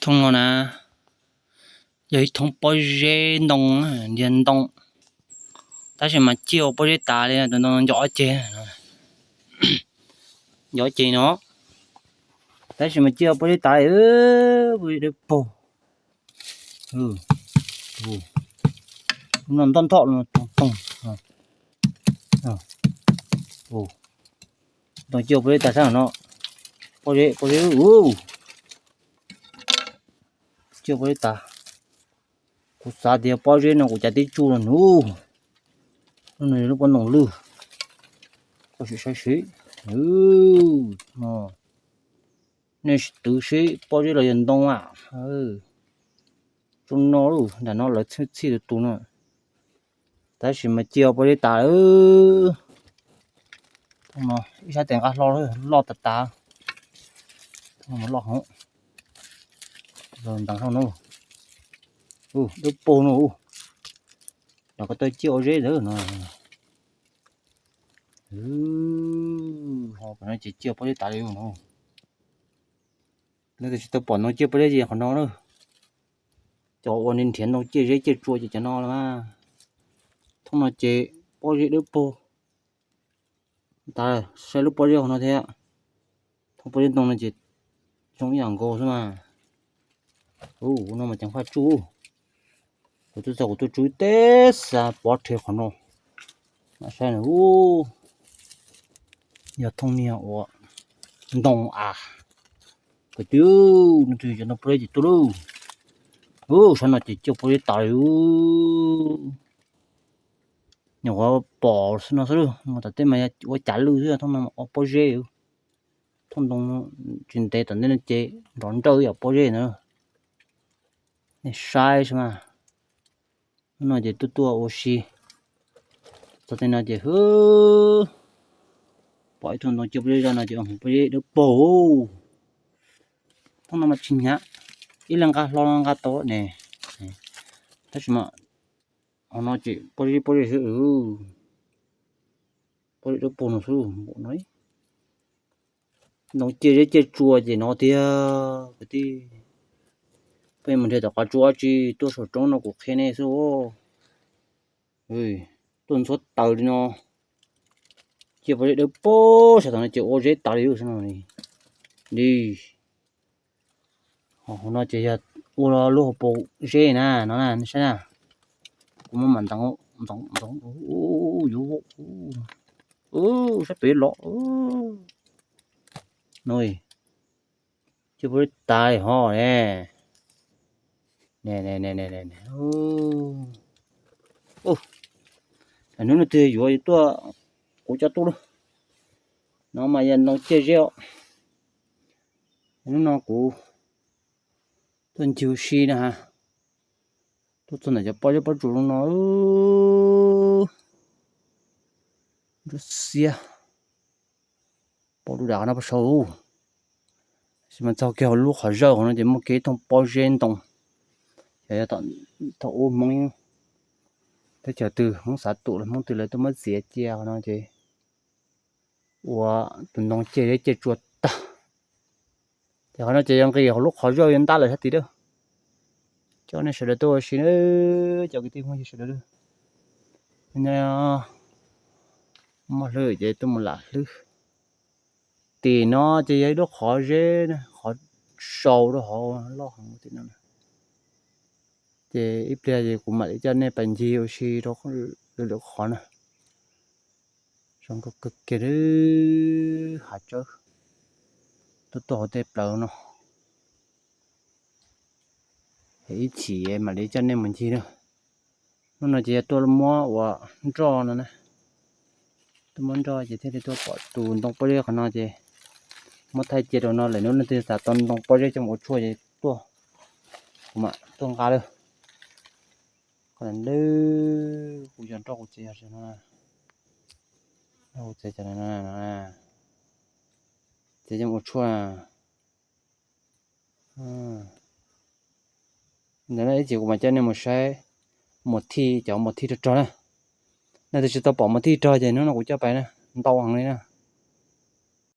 Thooj no na, yog ib thooj pob zeb ntoo, ntiag ntoo, tab sis mas ciaj ua pob zeb tas li, tus ntoo nco ob ceg, nco ob ceg no, tab sis mas ciaj ua pob zeb tas li, pob zeb dawb paug. No ntoj ntoj no toog toog. Ntoo ciaj ua pob zeb tas sab no, pob zeb, pob zeb, ciaj ua pob zeb tas. Kuv xav tias pob zeb no kuv cav tib tsuj los nug, lub no lub pob ntoo lwj, koj sim saib seb. Nej sim twv seb pob zeb los yog ntoo a. Tsuj no, nram no lawv txhij txhij tus tus no, tab sis mas ciaj ua pob zeb tas lawm. Ib sab tes nqa hlo loj tas tas, loj heev. Ntees hlo no, dawb paug no, los ko taw ciaj ua zeb lawm no. Ho no ces ciaj pob zeb tas li no. Leej twg tsis tau pom ntoo ciaj pob zeb ces qhov no na. Cov uas nrhiav ntoo ciaj zeb ciaj tsua ces cov no los mas. Thooj no ces pob zeb dawb paug. Tas, saib lub pob zeb qhov no thiab. Thooj pob zeb ntoo no ces zoo ib yam nkaus xwb mas. Ua no mas ceev faj tsuj. Kuv twb txog kuv tuaj tsub teb xav pov rhe qhov no. Saib na, yog thooj niag ua ntoo a. Koj twb, no twb yog ntoo pob zeb ces tuaj lauj. Ub, sab no ces ciaj pob zeb tas li. Nyuam qhuav pom xwb no xwb, mus tom tej mas ua cav lwj xwb, thooj no ua pob zeb. Thooj ntoo tsis ntev tom ntej no ces nrov nrawj ib yam pob zeb na. Nej saib saib mas. Hnub no ces tuaj tuaj ua si txog tej no ces hwb, pom ib tug ntoo ciaj pob zeb zaj no ces pob zeb dawb paug. Thooj no mas tsis hnyav, ib leeg nqa hlo nqa tau ne. Tab sis mas qhov no ces pob zeb pob zeb xwb, pob zeb dawb paug no xwb npaum no. Ntoo ciaj zeb ciaj tsua ces no tiag kwv tij. Peb mus nrhiav tom qab tsuas tsi tuaj saum roob no kuv qhia nej xwb. Tuaj ntxhuav taws li no, ciaj pob zeb dawb paug sab tom no ces ua zeb tas li no li. Hauv no ces yog ua lub hauv paus zeb na no na, nej saib na. Kuv muab mam ntxoov, ntxoov, ntxoov, yuav, sab pem los no, ciaj pob zeb tas li hov ne. Hnub no twg yuav tuaj, kuv coj tuaj lauj. No mas yog ntoo ciaj zeb os. Hnub no kuv tuaj ncig ua si na ha, tuaj txog ntawm cov pob zeb pob tsuas no, nruab xiab, pom dub dam no pab sau. Tab sis mas txog kiag hauv lub qhov zawj hauv no ces muaj kiag ib thooj pob zeb ntoo. Ces yog thaum ub Hmoob, teb chaws twg Hmoob xav tum los Hmoob twg lawv tuaj muab txiav cia qhov no ces ua tus ntoo ciaj zeb ciaj tsua tag. Ces qhov no ces yog nqis hauv lub qhov zawj yuav ntab lawm sab tid lawm. Coj nej sawv daws tuaj ua si na, cov kwv tij Hmoob sawv daws. Nyob muaj hlwb ces tuaj mus lam hlwb. Tim no ces yog ib lub qhov zeb, qhov sau rau hauv loj heev tim no. Ces ib pliag ces kuv mam li coj nej pais ncig ua si rau lwm lwm qhov na. Zoo nkauj kawg kiag li, hav tsawb, tuaj tuaj hauv tej plaws no. Ib chim mam li coj nej mus ncig na. Hnub no ces yog tuaj muab ua nroj no na. Tuaj muab nroj ces thiaj li tuaj pom tus ntoo pob zeb qhov no ces muab thaij cia rau no, lwm hnub leej twg xav tau ntoo pob zeb coj mus ua tshuaj ces tuaj, kuv mam tuaj nqa lawm. Qhov ntawd kuv yog nroj kuv txiv yog no, nroj kuv txiv cov no, txiv coj mus ua tshuaj. Ntawd ib chim kuv mam coj nej mus saib mus thij, cov mus thij rog rog na. Nej twb tsis tau pom mus thij rog ces hnub no kuv coj pais na, ntau heev li na.